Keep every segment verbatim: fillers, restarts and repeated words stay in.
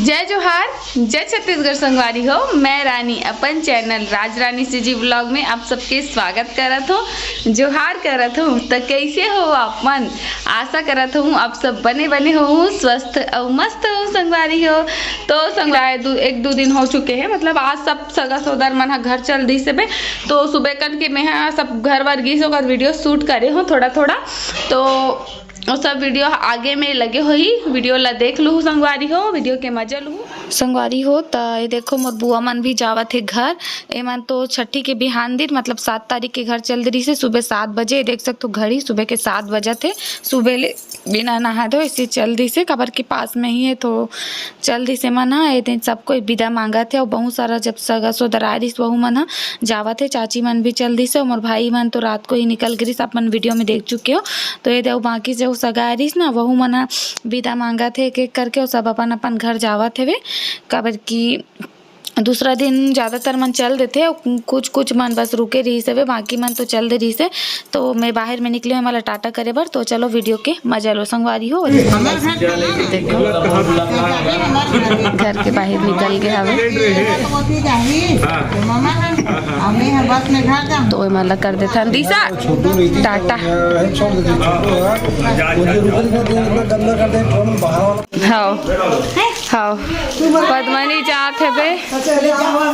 जय जोहार, जय छत्तीसगढ़ संगवारी हो। मैं रानी अपन चैनल राज रानी सीजी व्लॉग में आप सबके स्वागत करत हूँ, जोहार करत हूँ। तो कैसे हो आप मन? आशा करत हूँ आप सब बने बने हो, स्वस्थ अउ मस्त हो संगवारी हो। तो संगवारी दू, एक दू दिन हो चुके हैं, मतलब आज सब सगा सोदर मन ह घर चल दिस बे। तो सुबह कन के मैं ह सब घर वर गिस ओकर वीडियो शूट करे हो थोड़ा थोड़ा। तो वो सब वीडियो आगे में लगे होही, वीडियो ला देख लू संगवारी हो, वीडियो के मजा लू। संगवारी हो, त ये देखो मोर बुआ मन भी जावत हे घर। एमन तो छठी के बिहान दिन, मतलब सात तारीख के घर चल दे रहिस हे सुबह सात बजे। ये देख सकत हो घड़ी सुबह के सात बजत हे। सुबह ले बिना नहा धोए ऐसे चल दिस हे, काबर के पास में ही है तो चल दिस हे मन ह। ये दिन सब कोई बिदा मांगत हे अउ बहुत सारा जब सगा सोदर आए रहिस वहू मन ह जावत हे। चाची मन भी चल दिस हे, मोर भाई मन तो रात को ही निकल गे रहिस, आप मन वीडियो में देख चुके हो। तो ये दे अउ बाकी जो सगा आए रहिस ना वहू मन ह बिदा मांगत हे एक एक करके, अउ सब अपन अपन घर जावत हेवे, काबर कि दूसरा दिन ज्यादातर मन चल देथे, अउ कुछ कुछ मन बस रुके रहिस हवे, बाकी मन तो चल दे रहिस हे। तो मैं बाहर में निकले हूँ, हमला टाटा करे बर। तो चलो वीडियो के मजा लो संगवारी हो। देखो, घर के बाहर निकल गए हवे। तो एमन ला कर देथन दिशा टाटा। हाँ। हाँ, पद्मनी जात हवे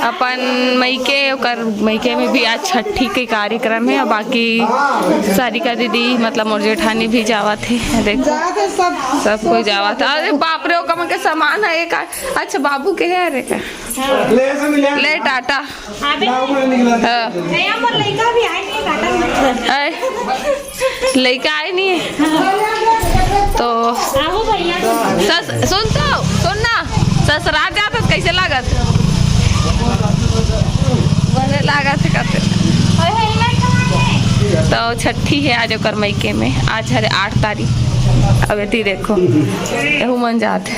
अपन मइके, ओकर मइके में भी आज छठी के कार्यक्रम है। और बाकी सारिका दीदी, मतलब मोर जेठानी भी जावत है। देखो, जात है सब। सब कोई जावत है। अरे बाप रे, ओकर मन के सामान है एक। अच्छा, बाबू के है रे का? ले टाटा। हाँ। भैया, हमर लइका भी आए नहीं, काटा नहीं। आए, लइका आए नहीं है। तो आहो भैया। सस, सुन तो, सुन ना, ससुराल जात हस, कैसे लागत? बने लागत है कहते। तो छठी है आज ओकर मइके में, आज हरे आठ तारीख। अब एती देखो, एहू मन जात है।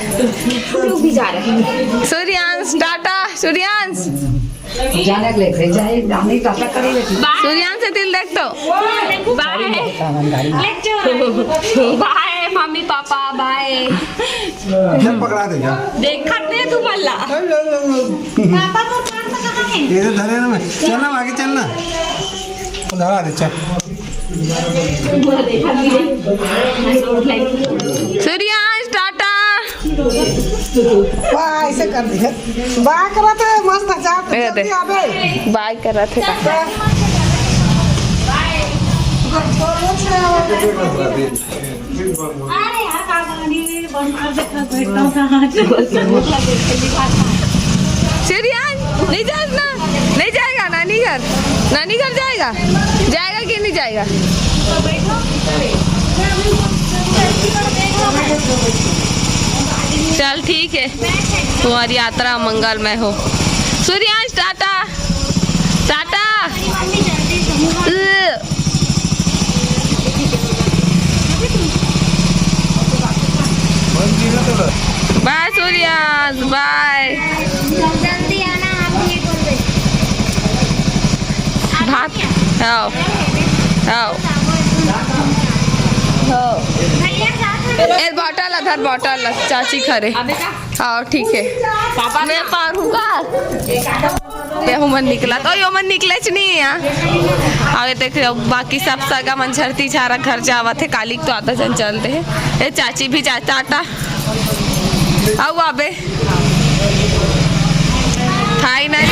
लोग भी जा रहे हैं। सूर्यांश, टाटा, सूर्यांश। जाने के लिए भेजा है, जाने का क्या करेंगे? सूर्यांश से दिल देख तो। बाय। बाय मम्मी पापा, बाय। जब पकड़ा दे जा। देखत नहीं तू मल्ला। पापा को कौन सा कहाँ है? ये तो धरे ना मैं। चल ना, आगे चल ना। धरा दे, चल। सूर्यांश, टाटा। वाह, ऐसे कर दिया। बाय करत है, मस्त जात ए, दे। जल्दी आबे। बाय करत है। अरे यार, का कहानी बंद कर दे, कर बैठता हूँ कहाँ? सीरियस? नहीं जाएगा ना, नहीं जाएगा नानी घर। नानी घर जाएगा? जाएगा कि नहीं जाएगा? चल ठीक है, तुम्हारी यात्रा मंगलमय हो। सूर्यांश, टाटा। टाटा। बाय सूर्यांश, बाय। जल्दी आना, आप ये बोल रहे। भात, आओ, आओ। ए, बॉटल अधर, बॉटल चाची खरे। आओ, ठीक है। पापा मैं पारूंगा। ये हमन निकला, तो यो मन निकलेच नहीं है। आगे देख, बाकी सब सगा मन झरती झारा घर जावत है, काली तो आधा जन चलते हैं। ए, चाची भी जा, टाटा। आओ आबे। फाइनल।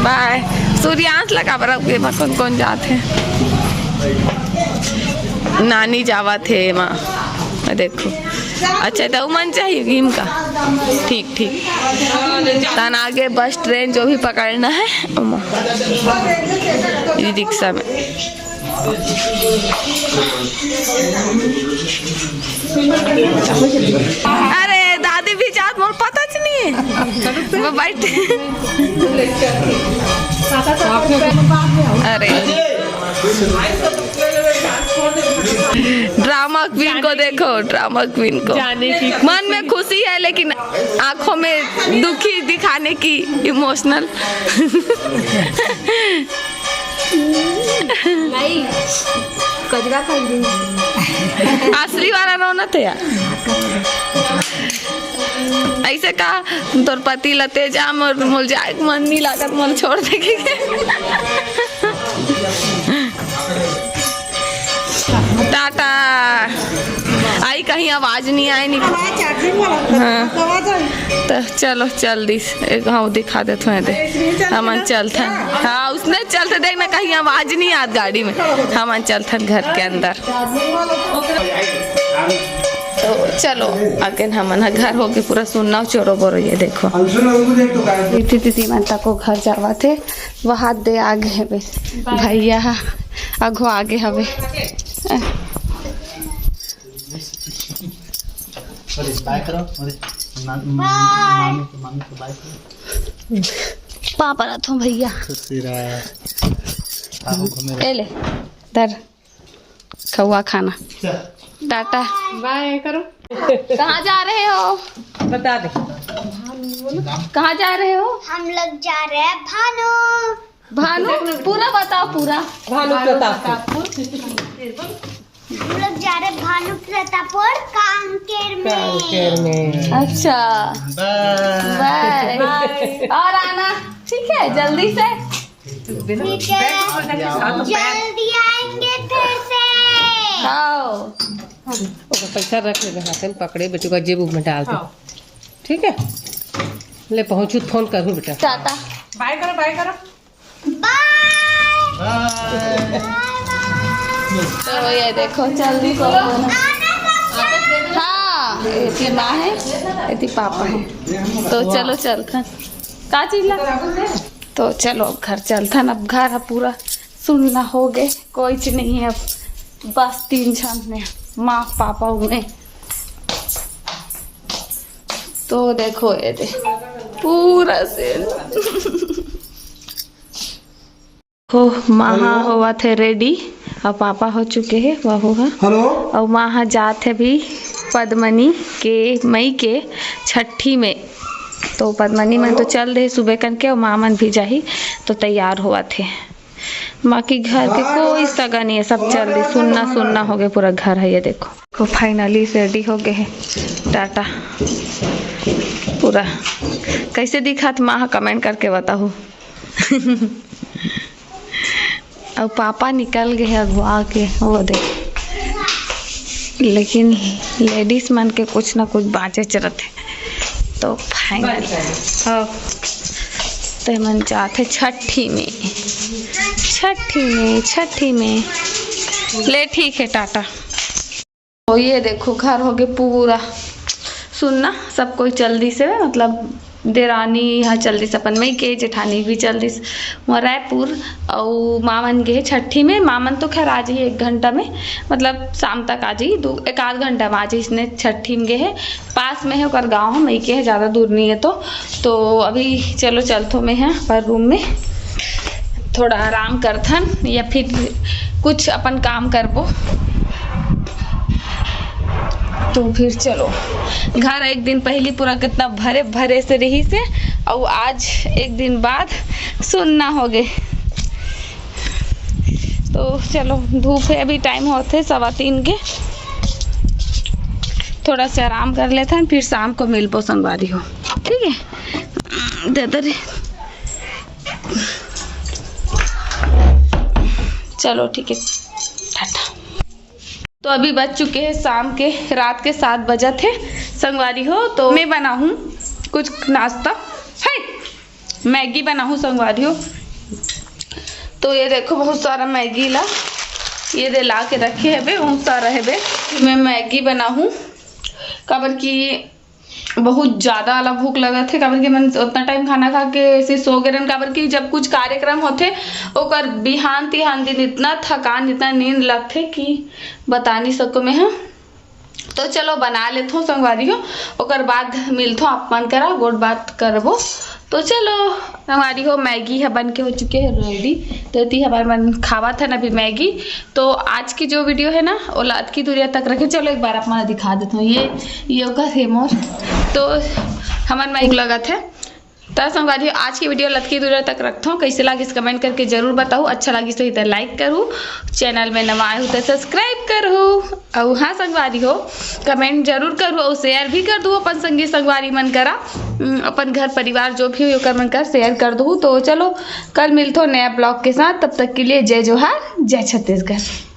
बाय। सूर्यांश लगा बरा, ये बस कौन कौन जाते हैं? नानी जावत है माँ। देखो। अच्छा, तो उमन चाहिए भीम का। ठीक, ठीक। तन आगे बस ट्रेन जो भी पकड़ना है, उमा। ई रिक्शा में। अरे, दादी भी जात, मोर पता च नहीं। वो बैठे। अरे। ड्रामा क्वीन को देखो, ड्रामा क्वीन को। जाने की मन में खुशी है, लेकिन आंखों में दुखी दिखाने की, इमोशनल। नहीं, कजरा कर दी। असली वाला रोना था यार। ऐसे का तोर पति ला तेजा मोर, मोर जाए के मन नहीं लागत, मोर छोड़ दे के। टाटा। आई कहीं आवाज नहीं आए, नहीं। हाँ, तो चलो चल दिस। एक हाँ दिखा देत हूँ दे। हमन चलथन। हाँ, उसने चलते देख ना, कहीं आवाज नहीं आत गाड़ी में। हमन चलथन घर के अंदर। तो चलो, अगेन हमन ह घर होके पूरा सुन्ना चोरो बोरो। ये देखो, अंशु ने उनको देख तो कहा। दीदी, दीदी मन तको घर जावत हे, वहाद दे आगे हवे। भैया ह अघो आगे हवे। अरे, बाय करो। अरे, मा-, मा-, मामी को, मामी को बाय करो। पापा रथो भैया। ससुरा। आओ, घूमे रहो। ए ले, धर। खौआ खाना। टाटा। बाय करो। कहाँ जा रहे हो? बता दे। कहाँ जा रहे हो? हम लोग जा रहे हैं भानु। भानु, पूरा बताओ, पूरा। भानु प्रतापपुर। हम लोग जा रहे हैं भानु प्रतापपुर कांकेर में। कांकेर में। अच्छा। बाय। बाय। और आना, ठीक है, जल्दी से। ठीक है, जल्दी आएंगे फिर से। आओ। ओकर पैसा रख ले, हाथ में पकड़े, बेटी का जेब में डाल दे। हाँ। ठीक है, ले पहुँचू, फोन करूँ बेटा। टाटा। बाय करो, बाय करो। बाय। तो ये देखो, चल दी। हाँ, एती माँ है, एती पापा है। तो चलो चलथन। का चीज ला? तो चलो, अब घर चलथन। अब घर ह पूरा सुन्ना हो गे, कोई चीज नहीं है अब। बस तीन झन ने, माँ, पापा, उमे। तो देखो ये दे, पूरा से हो, माँ हा होवत हे रेडी, अउ पापा हो चुके हे, वहू हा। हेलो। अउ माँ हा जात हे अभी पद्मनी के मई के छठी में। तो पद्मनी मन तो चल दे सुबह कन के, अउ माँ मन भी जाही, तो तैयार होवत हे। बाकी घर के कोई सगा नहीं है, सब चल दे, सुन्ना सुन्ना हो गए पूरा घर है। ये देखो, को फाइनली रेडी हो गए है। टाटा। पूरा कैसे दिखात माँ, कमेंट करके बताओ। अब पापा निकल गए हैं अगुआ के, वो देख। लेकिन लेडीज मन के कुछ ना कुछ बाँचे रहते। तो फाइनल हो, ते मन जात हे छठी में, छठी में, छठी में। ले ठीक है, टाटा। तो ये देखो, घर हो गए पूरा सुन्ना, सब कोई चल दिस हे, मतलब देरानी यहाँ चल दिस अपन मई के, जेठानी भी चल दिस वहाँ रायपुर, अउ मामन गे छठी में। मामन तो खैर आज ही एक घंटा में, मतलब शाम तक आज ही दो एक आध घंटा में आज ही इसने छठी में गे है। पास में है ओकर गाँव, मई के है, ज़्यादा दूर नहीं है। तो तो अभी चलो चलथो मैं है पर रूम में थोड़ा आराम करथन या फिर कुछ अपन काम करबो। तो फिर चलो, घर एक दिन पहली पूरा कितना भरे भरे से रही से, और आज एक दिन बाद सुन्ना हो गए। तो चलो, धूप है, अभी टाइम होते सवा तीन के, थोड़ा सा आराम कर लेते हैं, फिर शाम को मिलबो संगवारी हो, ठीक है? दे दे रे। चलो ठीक है, टाटा। तो अभी बज चुके हैं शाम के, रात के सात बजत हे संगवारी हो। तो मैं बनाहूँ कुछ नाश्ता, है मैगी बनाहूँ संगवारी हो। तो ये देखो, बहुत सारा मैगी ला ये दे ला के रखे हेबे, बहुत सारा हेबे। मैं मैगी बनाहूँ, काबर कि बहुत ज़्यादा वाला भूख लगत हे, काबर कि मन उतना टाइम खाना खा के ऐसे सो गे रहन, काबर कि जब कुछ कार्यक्रम होथे, ओकर बिहान तिहान दिन इतना थकान, इतना नींद लगथे कि बता नहीं सको मैं, हाँ। तो चलो, बना लेथो संगवारी हो, ओकर बाद मिलथो आप मन करा, गोठ बात करबो। तो चलो संगवारी हो, मैगी ह बन के हो चुके हे रेडी। तो एती हमार मन खावत हन अभी मैगी। तो आज की जो वीडियो है ना, ओला अतकी दूरिया तक रखे। चलो एक बार आप मन दिखा देत हूँ, ये ये ओकर हे मोर। तो हमन मैगी लगत है, त संगवारी हो, आज के video ल अतकी दूर तक रखथों। कइसे लागिस comment करके जरूर बताहू। अच्छा लागिस होही त like करहू, channel में नवा आए हो त subscribe करहू। अउ हाँ संगवारी हो, comment जरूर करहू अउ share भी कर दू अपन संगी संगवारी मन करा। उम, अपन घर परिवार जो भी हो ओकर मन कर share कर दू। तो चलो, कल मिलथों नया vlog के साथ। तब तक के लिए जय जोहार, जय छत्तीसगढ़।